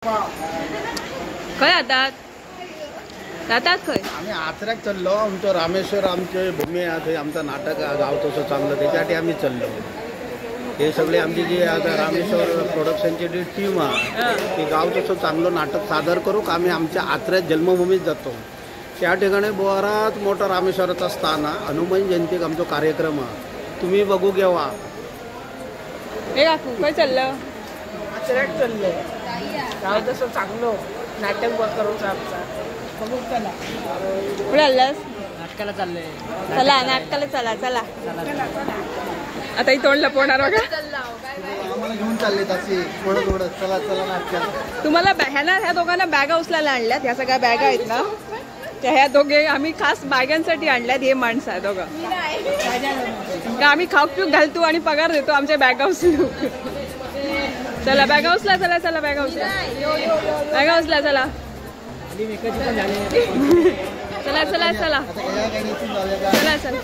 खंय जातात जातात खंय? आम्ही आचऱ्याक चल्लो. आमचो रामेश्वर आमचे भूमी आहा थंय आमचं नाटक गावतसो चांगलं, त्याच्यासाठी आम्ही चल्लो. हे सगळे आमची जी आता रामेश्वर प्रोडक्शनची जी टीम आहा ती गावतसो चांगलं नाटक सादर करूक आम्ही आमच्या आचऱ्यात जन्मभूमीत जातो. त्या ठिकाणी बराच मोठा रामेश्वराचा स्थान हा. हनुमान जयंतीक आमचो कार्यक्रम हा, तुम्ही बघू घेवा. ए काकू खंय चाललं? आचऱ्याक चल्ले, गाव तसं चांगलं नाटक करूचा आमचा. बघू चला. कुठे आलास? नाटकाला चाललंय. चला नाटकाला चला चला. आता ही तोंड लपवणार बघा. आम्हाला घेऊन चालले तसे थोडं थोडं. चला चला नाटकाला. तुम्हाला ह्याना ह्या दोघांना बॅगा उचलायला आणल्यात. ह्या सगळ्या बॅगा आहेत ना त्या ह्या दोघे आम्ही खास बॅगांसाठी आणल्यात. हे माणसं आहे दोघं का आम्ही खाऊक पिऊक घालतो आणि पगार देतो आमच्या बॅगा उचलू. चला बॅगा उचला, चला चला बॅगा उचला, बॅगा उचला, चला चला चला चला चला चला.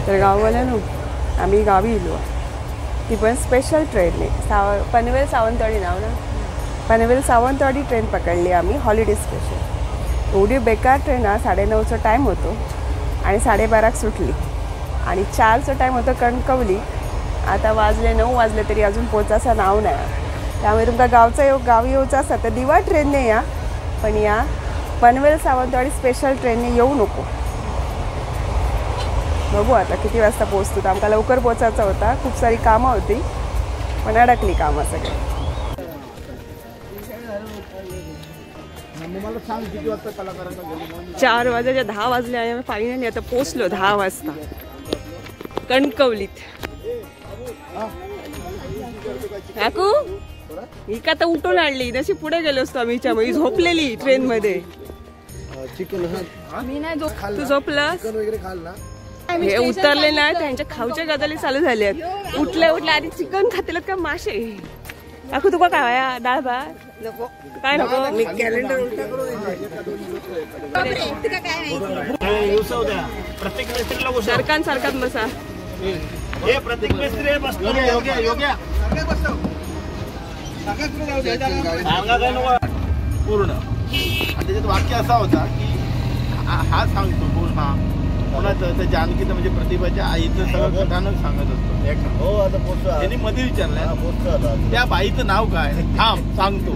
तर गाववाल्यानो आम्ही गावी इलो, ती पण स्पेशल ट्रेनने. पनवेल सावंतवाडी नाव ना, पनवेल सावंतवाडी ट्रेन पकडली आम्ही, हॉलिडे स्पेशल. एवढी बेकार ट्रेन हा. 9:30चा टाईम होतो आणि 12:30 सुटली आणि 4चं टाईम होतं कणकवली. आता वाजले 9 वाजले तरी अजून पोचायचं नाव नाही. त्यामुळे तुमका गावचा येऊ गावी येऊचा असा तर दिवा ट्रेनने या, पण या पनवेल सावंतवाडी स्पेशल ट्रेनने येऊ नको. बघू आता किती वाजता पोचतो. आमका लवकर पोचायचा होता, खूप सारी कामं होती पण अडकली कामं सगळी. 4 वाजायच्या 10 वाजले आणि आम्ही फायनली आता पोचलो 10 वाजता कणकवलीत. काकू ही का तर उठून आणली, नशी पुढे गेलो असतो आम्ही. हिच्यामुळे झोपलेली ट्रेन मध्ये. तू झोपलास? हे उतरले नाही, त्यांच्या खाऊच्या गजाली चालू झाल्या. उठल्या उठल्या आधी चिकन खातील का मासे? काकू तुका काय डाळ भात नको? काय नको? सारखान सारखाच बसा. पूर्ण त्याच्यात वाक्य असा होता की हा सांगतो बोल हा कोणाचं तर जानकीचं म्हणजे प्रतिभाच्या आईचं सगळं कथानक सांगत असतो. हो आता पोचतो. त्यांनी मध्ये विचारलं त्या बाईचं नाव काय, थांब सांगतो.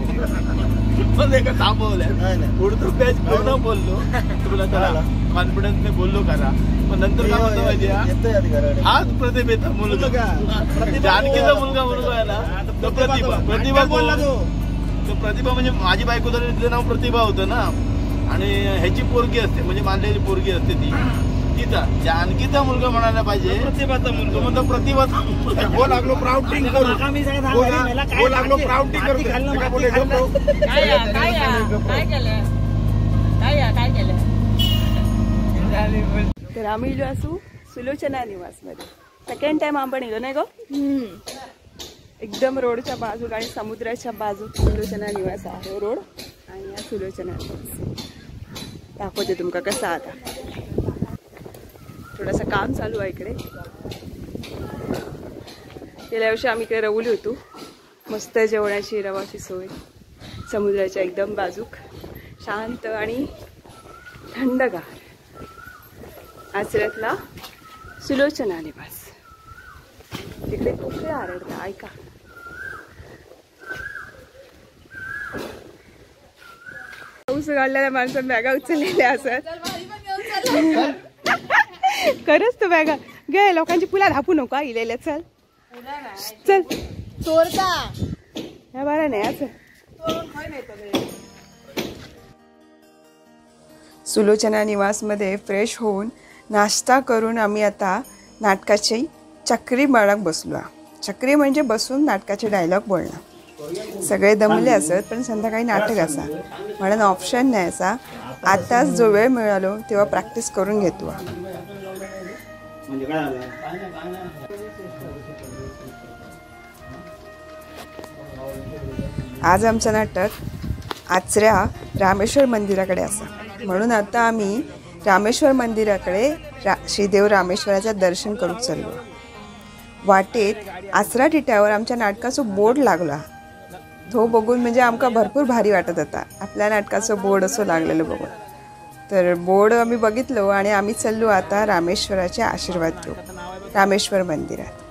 पण एका थांबवलं पुढचं बॅच पूर्ण बोललो तुला चला कॉन्फिडन्सने बोललो करा. पण नंतर काय म्हणतो माहिती, हाच प्रतिभेचा मुलगा जानकीचा मुलगा मुलगा आहे ना तो प्रतिभा. प्रतिभा बोलला तो प्रतिभा म्हणजे माझी बायको तर तिचं नाव प्रतिभा होतं ना, आणि ह्याची पोरगी असते म्हणजे मानलेली पोरगी असते ती, तिचा जानकीचा मुलगा म्हणायला पाहिजे प्रतिभाचा मुलगा म्हणतो प्रतिभाचा मुलगा. हो लागलो प्राउटिंग करू, हो लागलो प्राउटिंग करू. काय केलं काय काय केलं? तर आम्ही इलो असू सुलोचना निवास मध्ये. सेकंड टाइम आपण इलो नाही गो. एकदम रोडच्या बाजूक आणि समुद्राच्या बाजूक सुलोचना निवास आहे रोड, आणि या सुलोचना निवास दाखवते तुमका कसा. आता थोडंसं काम चालू आहे इकडे. गेल्या वर्षी आम्ही इकडे रवली होतो. मस्त जेवणाची रवाची सोय, समुद्राच्या एकदम बाजूक, शांत आणि थंडगार आचऱ्यातला सुलोचना निवास. तिकडे कोकिळा आरडता ऐका. पाऊस काढलेल्या माणसानं बॅगा उचललेल्या असत. खरंच तू बॅगा गे लोकांची पुला धापू नको इलेल्या. चल चल चोरता ह्या बरं नाही असं. सुलोचना निवासमध्ये फ्रेश होऊन नाश्ता करून आम्ही आता नाटकाची चक्री मारक बसलो. चक्री म्हणजे बसून नाटकाचे डायलॉग बोलणं. सगळे दमले असत पण संध्याकाळी नाटक असा म्हणून ऑप्शन नाही असा. आताच जो वेळ मिळालो तेव्हा प्रॅक्टिस करून घेतो. आज आमचं नाटक आचऱ्या रामेश्वर मंदिराकडे असा म्हणून आता आम्ही रामेश्वर मंदिराकडे श्रीदेव रामेश्वराचं दर्शन करूक चाललो. वाटेत आचरा टिट्यावर आमच्या नाटकाचो बोर्ड लागला. तो बघून म्हणजे आमकां भरपूर भारी वाटत होता, आपल्या नाटकाचो बोर्ड असो लागलेलो बघून. तर बोर्ड आम्ही बघितलो आणि आम्ही चाललो आता रामेश्वराचे आशीर्वाद घेऊ रामेश्वर मंदिरात.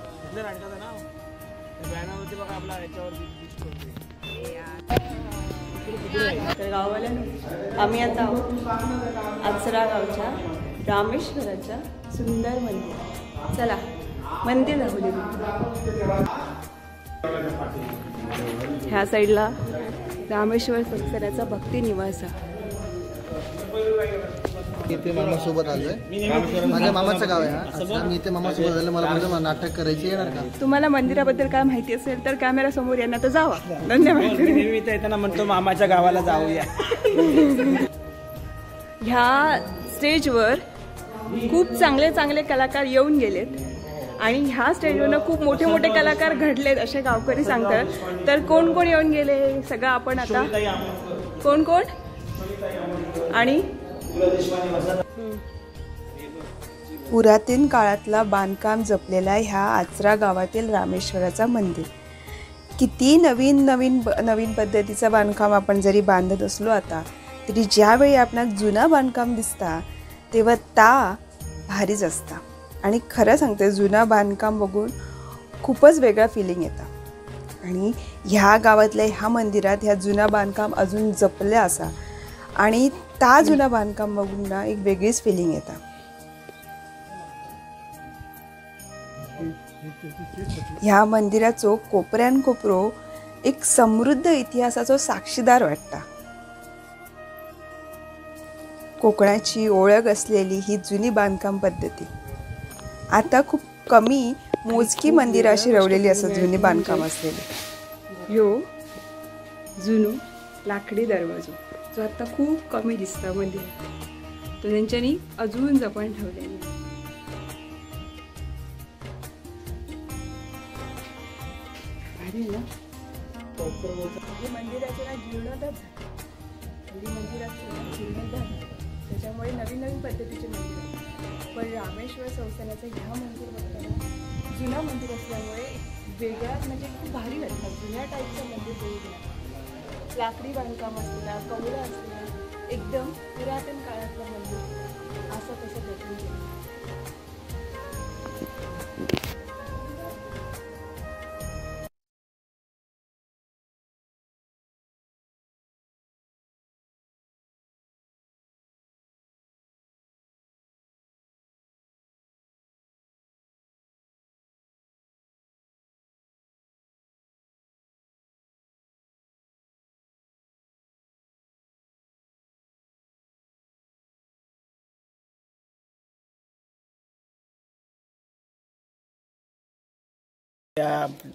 तर गाववाल्यांनो, आम्ही आता आहोत आचरा गावच्या रामेश्वराच्या सुंदर मंदिरात. चला मंदिर दाखवले. ह्या साईडला रामेश्वर संस्थानाचा भक्ती निवास आहे. इथे मामासोबत आलोय, माझ्या मामाचं गाव आहे. मी इथे मामासोबत आलो, मला बोललं नाटक करायची, येणार का? तुम्हाला मंदिराबद्दल काय माहिती असेल तर कॅमेरा समोर यांना तर जावा. धन्यवाद. मी इथे येताना म्हणतो मामाच्या गावाला जाऊया. ह्या स्टेजवर खूप चांगले चांगले कलाकार येऊन गेलेत आणि ह्या स्टेजवरनं खूप मोठे मोठे कलाकार घडलेत असे गावकरी सांगतात. तर कोण कोण येऊन गेले सगळं आपण आता कोण कोण आणि पुरातन काळातला बांधकाम जपलेला ह्या आचरा गावातील रामेश्वराचा मंदिर. किती नवीन नवीन नवीन पद्धतीचं बांधकाम आपण जरी बांधत असलो आता तरी ज्यावेळी आपणाक जुना बांधकाम दिसता तेव्हा ता भारीच असता. आणि खरं सांगते, जुना बांधकाम बघून खूपच वेगळा फिलिंग येता. आणि ह्या गावातल्या ह्या मंदिरात ह्या जुना बांधकाम अजून जपले असा आणि ता जुना बांधकाम बघून ना एक वेगळीच फिलिंग येता. ह्या मंदिराचो कोपऱ्यान कोपरो एक समृद्ध इतिहासाचो साक्षीदार वाटता. कोकणाची ओळख असलेली ही जुनी बांधकाम पद्धती आता खूप कमी मोजकी मंदिरं अशी रवलेली असतात जुनी बांधकाम असलेली. ह्यो जुनो लाकडी दरवाजो जो आता खूप कमी दिसता मंदिरात, तो त्यांच्यानी अजून जपून ठेवलेली. भारी ना मंदिराचे ना जीर्णोद्धार झाला, मंदिराचं जीर्णोद्धार झाला, त्याच्यामुळे नवीन नवीन पद्धतीचे मंदिर आहेत. पण रामेश्वर संस्थानाचं ह्या मंदिर बघताना जुना मंदिर असल्यामुळे वेगळाच म्हणजे खूप भारी वाटतं. जुन्या टाईपचं मंदिर बघितलं, लाकडी बांधकाम असलेला, कौलं असलेला, एकदम पुरातन काळातलं मंदिर असं तसं भेटून गेलं.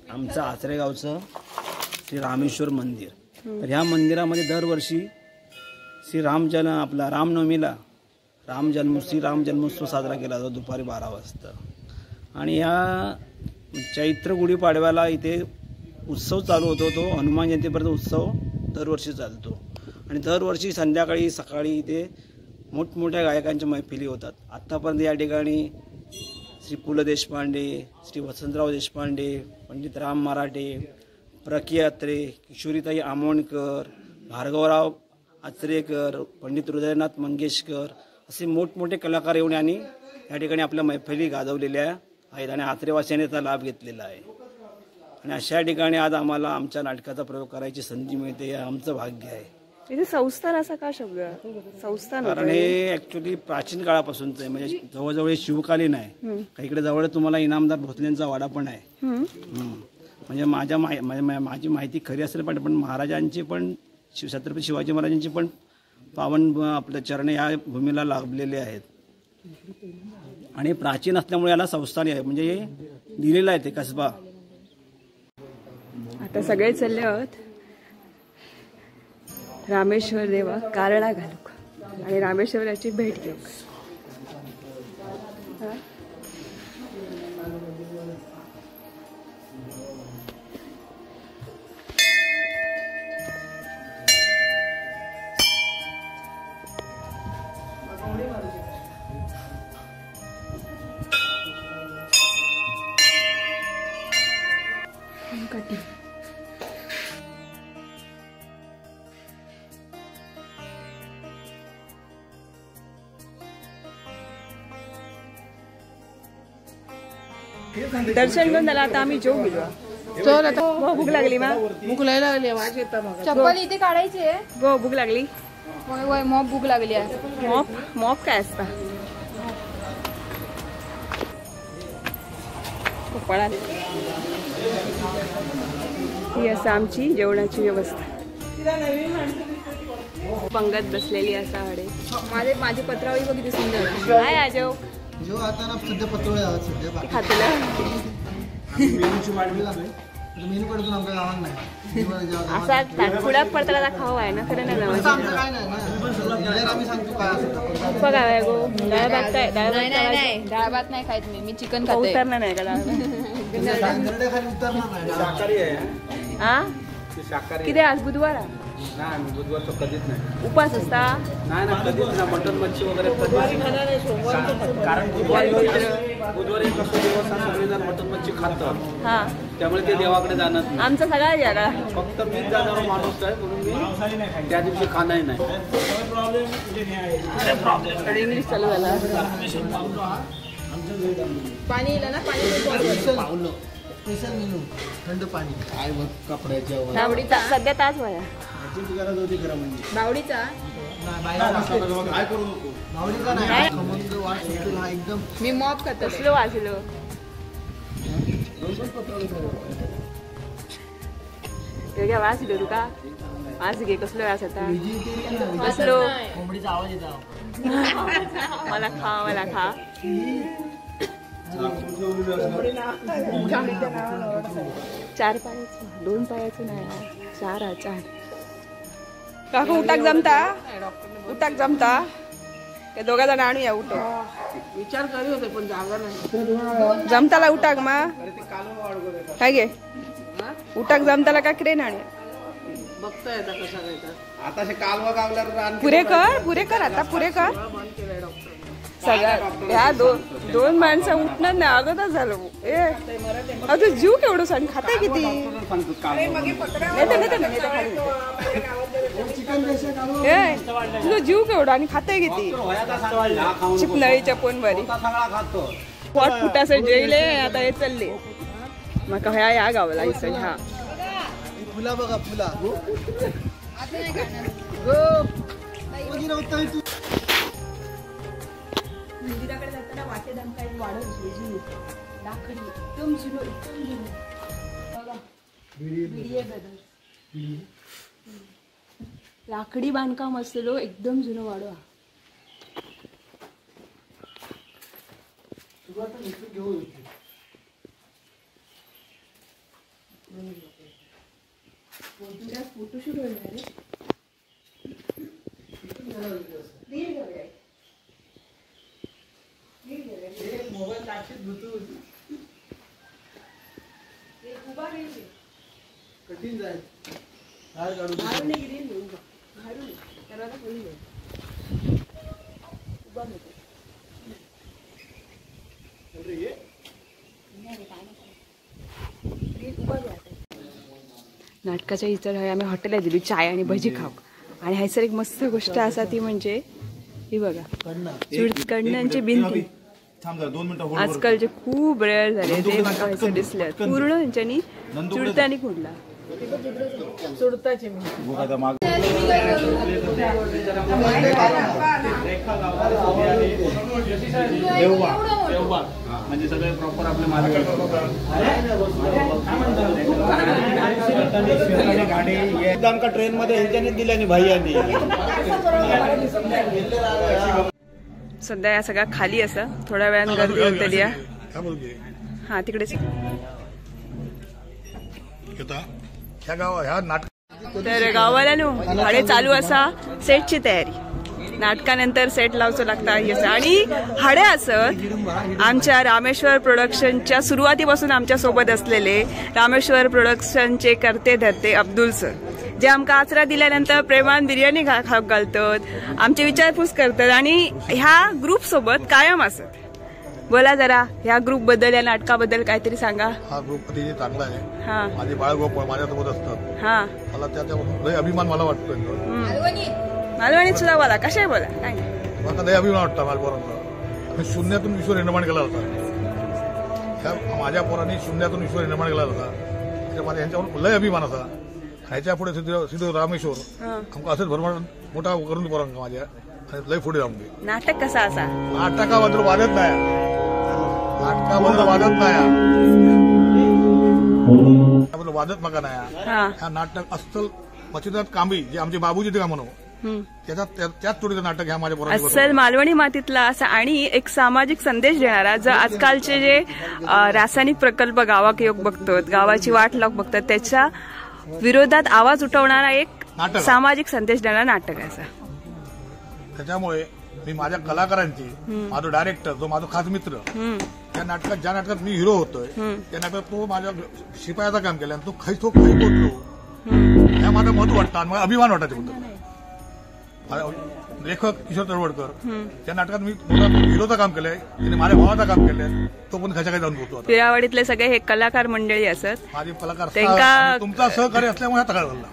आमचं आचरे गावचं श्री रामेश्वर मंदिर, तर ह्या मंदिरामध्ये दरवर्षी श्री रामजन आपला रामनवमीला श्री राम जन्मोत्सव साजरा केला जातो दुपारी 12 वाजता. आणि ह्या चैत्र गुढीपाडव्याला इथे उत्सव चालू होतो, तो हनुमान जयंतीपर्यंत उत्सव दरवर्षी चालतो. आणि दरवर्षी संध्याकाळी सकाळी इथे मोठमोठ्या गायकांच्या मैफिली होतात. आत्तापर्यंत या ठिकाणी श्री पु ल देशपांडे, श्री वसंतराव देशपांडे, पंडित राम मराठे, प्रकी अत्रे, किशोरीताई आमोणकर, भार्गवराव आचरेकर, पंडित हृदयनाथ मंगेशकर असे मोठमोठे कलाकार येऊन यांनी या ठिकाणी आपल्या मैफिली गाजवलेल्या आहेत आणि आचरेवासियांनी त्याचा लाभ घेतलेला आहे. आणि अशा ठिकाणी आज आम्हाला आमच्या नाटकाचा प्रयोग करायची संधी मिळते, हे आमचं भाग्य आहे. इथे संस्थान असा का शब्द? संस्थान कारण हे ऍक्च्युली प्राचीन काळापासूनच आहे, म्हणजे जवळजवळ शिवकालीन आहे. इकडे जवळ तुम्हाला इनामदार भोसलेंचा वाडा पण आहे. म्हणजे माझी माहिती खरी असेल पण महाराजांची पण छत्रपती शिवाजी महाराजांची पण पावन आपल्या चरण या भूमीला लाभलेले आहेत. आणि प्राचीन असल्यामुळे याला संस्थान आहे, म्हणजे दिलेलं आहे ते कसबा. आता सगळे चालले आहोत रामेश्वर देवा कारणा घालूक आणि रामेश्वराची भेट घेऊ. कठीण. दर्शन घेऊन झालं, आता आम्ही जेवू गेलो. चल आता भूक लागली मा, भूक लागली. वाज येता मग. चप्पल इथे काढायची आहे. गो भूक लागली. होय होय, मॉप भूक लागली आहे. मॉप मॉप काय असता? पळाले. ही असं आमची जेवणाची व्यवस्था. पंगत बसलेली असा हडे. माझे माझी पत्रावळी बघ किती सुंदर. काय आजो जो आता ना सध्या पत्रावळी आहात सध्या खातला मेनू कडे आमच्या गावात नाही असा फुडाक पडताना खाऊ आहे ना खरं नाही. आमचं काय नाही ना, आम्ही सांगतो काय असं. बघा गो डाळ भात काय? डाळ भात नाही, डाळ भात नाही खायत मी, मी चिकन खाते. उतरणार नाही का डाळ भात? शाकाहारी आहे. हा किती आज बुधवार? नाही बुधवार तो कधीच नाही. उपास असता? नाही ना कधीच ना, मटन मच्छी वगैरे कधीच. कारण बुधवारी बुधवारी कसं दिवस सगळेजण मटन मच्छी खातात, त्यामुळे ते देवाकडे जाणार नाही. आमचा सगळा जागा फक्त मीच जाणार माणूस आहे म्हणून मी त्या दिवशी खाणार नाही. इंग्लिश चालू झाला. पाणी येईल ना, पाणी स्पेशल मेनू थंड पाणी. काय बघ कपड्याच्या सध्या तास वया गरज होती खरं म्हणजे. बावडीचा काय करू नको. बावडीचा नाही, खमंग वास सुटेल हा एकदम. मी मॉप खातो. कसलं वाजलो वास घेऊ तुका? वास घे. कसलो वास आता? कसलो कोंबडीचा आवाज येतो. मला खा, मला खा. चार पायाचं, दोन पायाचं नाही, चार हा चार. काकू उटाक जमता? उटाक जमता? ते दोघा जण आणूया उठो. विचार करी होते पण जागा नाही. जमताला उटाक मा काय गे? उटाक जमताला का क्रेन आणूया? बघता येता कसा काय. आता कालवा गावला पुरे कर, पुरे कर आता, पुरे कर सगळ्या. ह्या दोन माणसं उठणार नाही अगोदर झालं. ए अजून जीव केवढं सांग खाते किती? तुझं जीव केवढं आणि खाते किती? चिपनळीच्या पोनवारी पोट फुटासं जेले. आता हे चालले मग ह्या या गावाला इथं. ह्या फुला बघा, फुला. मंदिराकडे जाताना वाटेत आमका एक वाडो दिसली जुनी लाकडी, एकदम जुनो, एकदम जुनो. बघा बिडिये ब्रदर्स, लाकडी बांधकाम असलेलो एकदम जुनो वाडो हा. फोटोशूट होईल रे. कठीण जाईल बाहेर काढू. नाटकाच्या इतर हय आम्ही हॉटेलात दिली चाय आणि भजी खाऊक. आणि हयसर एक मस्त गोष्ट असा ती म्हणजे ही बघा कडण्यांची भिंती. आजकालचे खूप रेअर झाले ते म्हाका दिसले. पूर्ण हेंच्यांनी चुडतानी खोडला. म्हणजे सगळे प्रॉपर आपले मार्ग ट्रेन मध्ये ह्यांच्याने दिल्याने भाई. सध्या या सगळ्या खाली असा थोड्या वेळानं गर्दी होतली. हा तिकडेच. तर गावाला न्हू हाडे चालू असा सेटची तयारी. नाटकानंतर सेट लावचो लागता आणि हाडे असत आमच्या रामेश्वर प्रोडक्शनच्या सुरुवातीपासून आमच्या सोबत असलेले रामेश्वर प्रोडक्शनचे करते धरते अब्दुल सर, जे आमकां आचरा दिल्यानंतर प्रेमान बिर्याणी खावंक घालतात, आमची विचारपूस करतात आणि ह्या ग्रुप सोबत कायम असत. बोला जरा ह्या ग्रुप बद्दल, या नाटकाबद्दल काहीतरी सांगा. हा ग्रुप अतिशय चांगला आहे. हा, माझे बाळगोपाळ माझ्यासोबत असतात. हा, मला त्याच्यापासून लय अभिमान मला वाटतो. मालवणीत सुद्धा बोला, कशाही बोला, काय नाही. मला लय अभिमान वाटतो माझ्या पोरांचा. मी शून्यातून विश्व निर्माण केला होता. ह्या माझ्या पोरांनी शून्यातून विश्व निर्माण केला होता. त्याच्या ह्यांच्यावर लय अभिमान असा. ह्याच्या पुढे सिद्धू रामेश्वर आमका असंच भरमार मोठा करून पोरांका माझ्या आणि लय पुढे जाऊन दे. नाटक कसा असा? नाटकाबद्दल वादत नाही, नाटकाबद्दल वादत नाही, वादत मका नाही. ह्या नाटक अस्सल मच्छिंद्रनाथ कांबळी जे आमचे बाबूजी ते का म्हणू त्याच्यात त्याच तोडीचं नाटक ह्या माझ्या पोरांनी अस्सल मालवणी मातीतला असा आणि एक सामाजिक संदेश देणारा. जर आजकालचे जे रासायनिक प्रकल्प गावाक योग बघतो, गावाची वाट लावून बघतात, त्याच्या विरोधात आवाज उठवणारा एक नाटक. सामाजिक संदेश देणारा नाटक आहे असा. त्याच्यामुळे मी माझ्या कलाकारांची, माझा डायरेक्टर जो माझा खास मित्र, त्या नाटकात ज्या नाटकात मी हिरो होतोय त्या नाटकात तो माझ्या शिपायाचा काम केला आणि तो खाई तो खाई पोचलो. ह्या माझं मत वाटतं आणि मला अभिमान वाटायचं होतं. लेखक किशोर तळवडकर, त्या नाटकात मी मोठा हिरोचं काम केलंय, त्याने माझ्या भावाचं काम केलंय, तो पण खायच्या काही जाऊन पोहोचलो. आता पिरावाडीतले सगळे हे कलाकार मंडळी असत. माझे कलाकार त्यांका- तुमचा सहकार्य असल्यामुळे हा तक्रार झाला.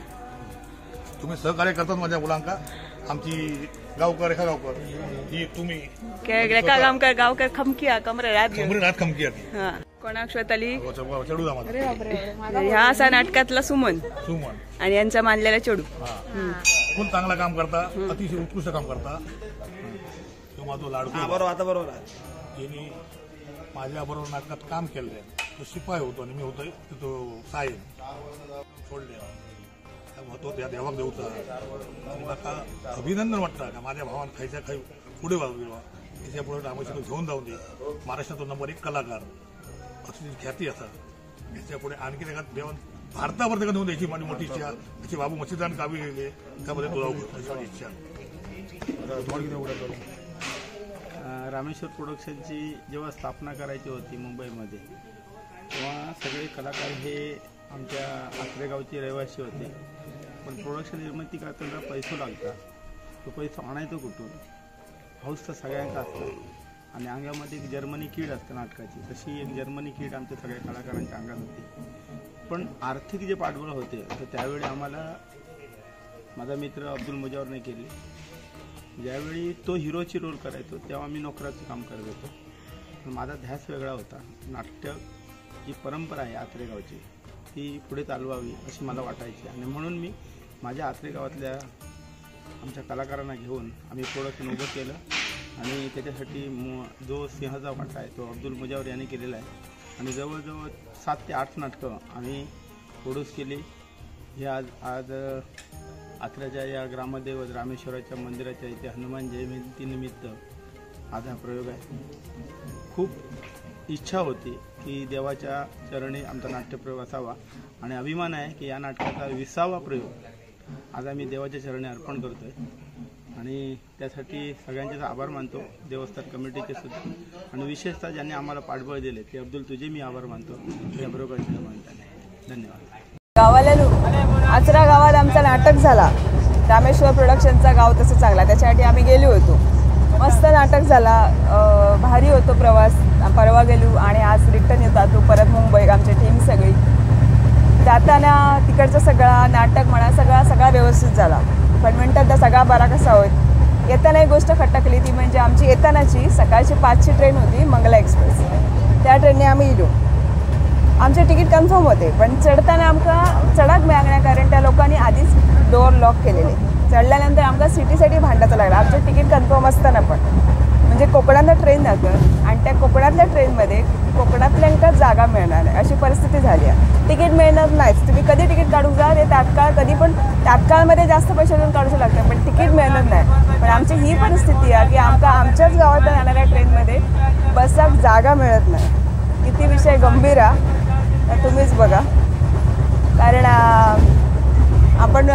तुम्ही सहकार्य करतात माझ्या मुलांका. आमची गावकर रेखा गावकर ही तुम्ही रेखा गावकर गावकर खमकी हा कमरे रात घेऊन. कमरे रात खमकी आहे. हा, कोणाक श्वेताली चढू जा माझा ह्या असा नाटकातला सुमन सुमन आणि यांचा मानलेला चेडू. हा, खूप चांगला काम करता, अतिशय उत्कृष्ट काम करता. तो माझा लाडको बरोबर, आता बरोबर आहे. यांनी माझ्याबरोबर नाटकात काम केलंय. तो शिपाई होतो आणि मी होतो तो साहेब सोडले तो त्या देवाक देवता. आणि म्हाका अभिनंदन वाटतं का माझ्या भावान खायच्या खाई पुढे वाजवा, त्याच्या पुढे रामेश्वर घेऊन जाऊ दे. महाराष्ट्रात तो नंबर 1 कलाकार अशी त्याची ख्याती असा. त्याच्या पुढे आणखी एका देवान भारतावर त्याला नेऊन द्यायची माझी मोठी इच्छा. त्याची बाबू मच्छिंद्रनाथ गावी गेले त्यामध्ये तो जाऊ अशी माझी इच्छा. रामेश्वर प्रोडक्शनची जेव्हा स्थापना करायची होती मुंबईमध्ये तेव्हा सगळे कलाकार हे आमच्या आचरेगावचे रहिवासी होते. पण प्रोडक्शन निर्मिती करताना पैसो लागता, तो पैसो आणायचो कुठून? हौस तर सगळ्यांका असता आणि अंगामध्ये एक जर्मनी कीड असते नाटकाची, तशी एक जर्मनी कीड आमच्या सगळ्या कलाकारांच्या अंगात होती. पण आर्थिक जे पाठबळ होते तर त्यावेळी आम्हाला माझा मित्र अब्दुल मुजावरने केली. ज्यावेळी तो हिरोची रोल करायचो तेव्हा मी नोकराचं काम करत होतो. पण माझा ध्यास वेगळा होता. नाट्य जी परंपरा आहे आत्रेगावची ती पुढे चालवावी अशी मला वाटायची आणि म्हणून मी माझ्या आत्रेगावातल्या आमच्या कलाकारांना घेऊन आम्ही प्रोडक्शन उभं केलं आणि त्याच्यासाठी जो सिंहाचा वाटा आहे तो अब्दुल मुजावर यांनी केलेला आहे. आणि जवळजवळ 7 ते 8 नाटकं आम्ही प्रोड्यूस केली. हे आज आज आत्र्याच्या या ग्रामदैवत रामेश्वराच्या मंदिराच्या इथे हनुमान जयंतीनिमित्त आज हा प्रयोग आहे. खूप इच्छा होती की देवाच्या चरणी आमचा नाट्यप्रयोग असावा आणि अभिमान आहे की या नाटकाचा 20वा प्रयोग आज आम्ही देवाच्या चरणी अर्पण करतो आहे आणि त्यासाठी सगळ्यांचेच आभार मानतो, देवस्थान कमिटीचे सुद्धा आणि विशेषतः ज्यांनी आम्हाला पाठबळ दिले ते अब्दुल तुझे मी आभार मानतो या प्रयोगाच्या मानताने. धन्यवाद. गावाला आचरा गावात आमचा नाटक झाला. रामेश्वर प्रोडक्शनचा गाव तसं चांगला, त्याच्यासाठी आम्ही गेलो होतो. मस्त नाटक झाला, भारी होतो प्रवास. परवा गेलो आणि आज रिटर्न येतात तो परत मुंबई. आमची टीम सगळी जाताना तिकडचा सगळा नाटक म्हणा सगळा सगळा व्यवस्थित झाला. पण म्हणतात तर सगळा बरा कसा होत. येताना एक गोष्ट खटकली ती म्हणजे आमची येतानाची सकाळची 5ची ट्रेन होती मंगला एक्सप्रेस. त्या ट्रेनने आम्ही इलो. आमचे तिकीट कन्फर्म होते पण चढताना आमकां चढाक मेळांक ना, कारण त्या लोकांनी आधीच डोअर लॉक केलेले. चढल्यानंतर आमकां सिटीसाठी भांडायचं लागलं आमचे तिकीट कन्फर्म असताना पण. म्हणजे कोकणातलं ट्रेन जातं आणि त्या कोकणातल्या ट्रेनमध्ये कोकणातल्यांका जागा मिळणार नाही अशी परिस्थिती झाली आहे. तिकीट मिळणार नाहीच. तुम्ही कधी तिकीट काढू जा ते तात्काळ कधी पण तात्काळमध्ये जास्त पैसे देऊन काढू लागतं पण तिकीट मिळणार नाही. पण आमची ही परिस्थिती आहे की आमकां आमच्याच गावात जाणाऱ्या ट्रेनमध्ये बसाक जागा मिळत नाही. किती विषय गंभीर आहे तर तुम्हीच बघा. कारण आपण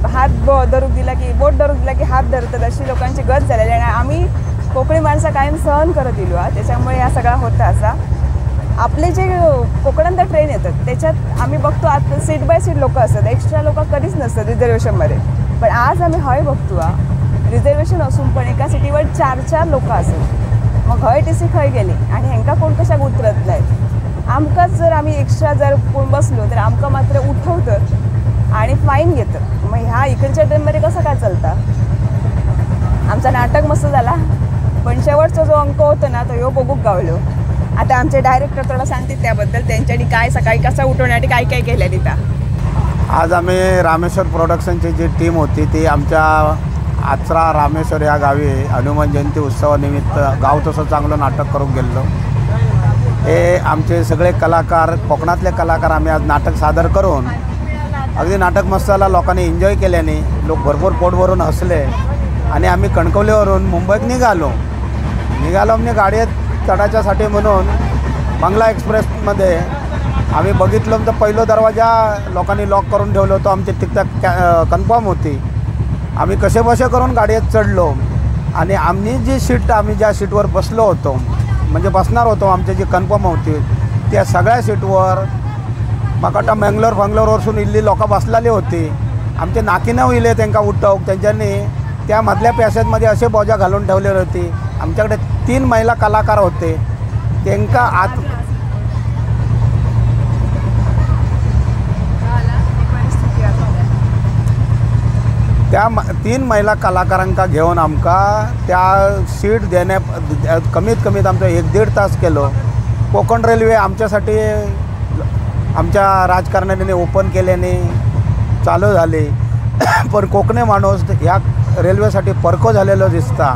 हात धरूक दिला की बोट धरूक दिला की हात धरतात अशी लोकांची गत झालेली आणि आम्ही कोकणी माणसं कायम सहन करत इलो हा, त्याच्यामुळे हा सगळा होता असा. आपले जे कोकणात ट्रेन येतात त्याच्यात आम्ही बघतो आज सीट बाय सीट लोकं असतात, एक्स्ट्रा लोकं कधीच नसतात रिझर्वेशनमध्ये. पण आज आम्ही हय बघतो हा, रिझर्वेशन असून पण एका सिटीवर 4-4 लोकं असतात. मग हय टीसी खंय गेली आनी हेंकां कोण कशाक उतरत लायत. आमकांच जर आमी एक्स्ट्रा जर कोण बसलो तर आमकां मात्र उठवतात आणि फाईन घेतात. मग ह्या इकडच्या ट्रेनमध्ये कसं काय चलता. आमचा नाटक मस्त झाला पण शेवटचा जो अंक होतो ना तो ह्यो बघूक गावलो. आता आमचे डायरेक्टर थोडं सांगतील त्याबद्दल, त्यांच्यानी काय सकाळी कसं उठवण्यासाठी काय काय केलं तिथं. आज आम्ही रामेश्वर प्रोडक्शनची जी टीम होती ती आमच्या आचरा रामेश्वर या गावी हनुमान जयंती उत्सवानिमित्त गाव तसं चांगलं नाटक करून गेलो. हे आमचे सगळे कलाकार, कोकणातले कलाकार आम्ही आज नाटक सादर करून अगदी नाटक मस्ताला लोकांनी एन्जॉय केल्याने लोक भरपूर पोट भरून हसले. आणि आम्ही कणकवलीवरून मुंबईत निघालो म्हणजे गाडीत चढायच्यासाठी म्हणून बंगला एक्सप्रेसमध्ये आम्ही बघितलं तर पहिलं दरवाजा लोकांनी लॉक करून ठेवलं होतं. आमची तिकीट कन्फर्म होती. आम्ही कसेबसे करून गाडीत चढलो आणि आम्ही जी सीट आम्ही ज्या सीटवर बसलो होतो म्हणजे बसणार होतो आमची जी कन्फर्म होती त्या सगळ्या सीटवर म्हाका मँगलोर फांगलोरवरसून इल्ली लोकां बसलेली होती. आमचे नाकीनव इले तांकां उठोवंक तेंच्यांनी त्या मधल्या पॅसेजमध्ये असे बोजा घालून ठेवलेली होती. आमच्याकडे 3 महिला कलाकार होते तांकां आत त्या 3 महिला कलाकारांका घेऊन आमकां त्या सीट देण्या कमीत कमीत आमचो 1-1.5 तास केलो. कोकण रेल्वे आमच्यासाठी आमच्या राजकारण्यांनी ओपन केल्याने चालू झाली पण कोकणी माणूस ह्या रेल्वेसाठी परको झालेलो दिसता.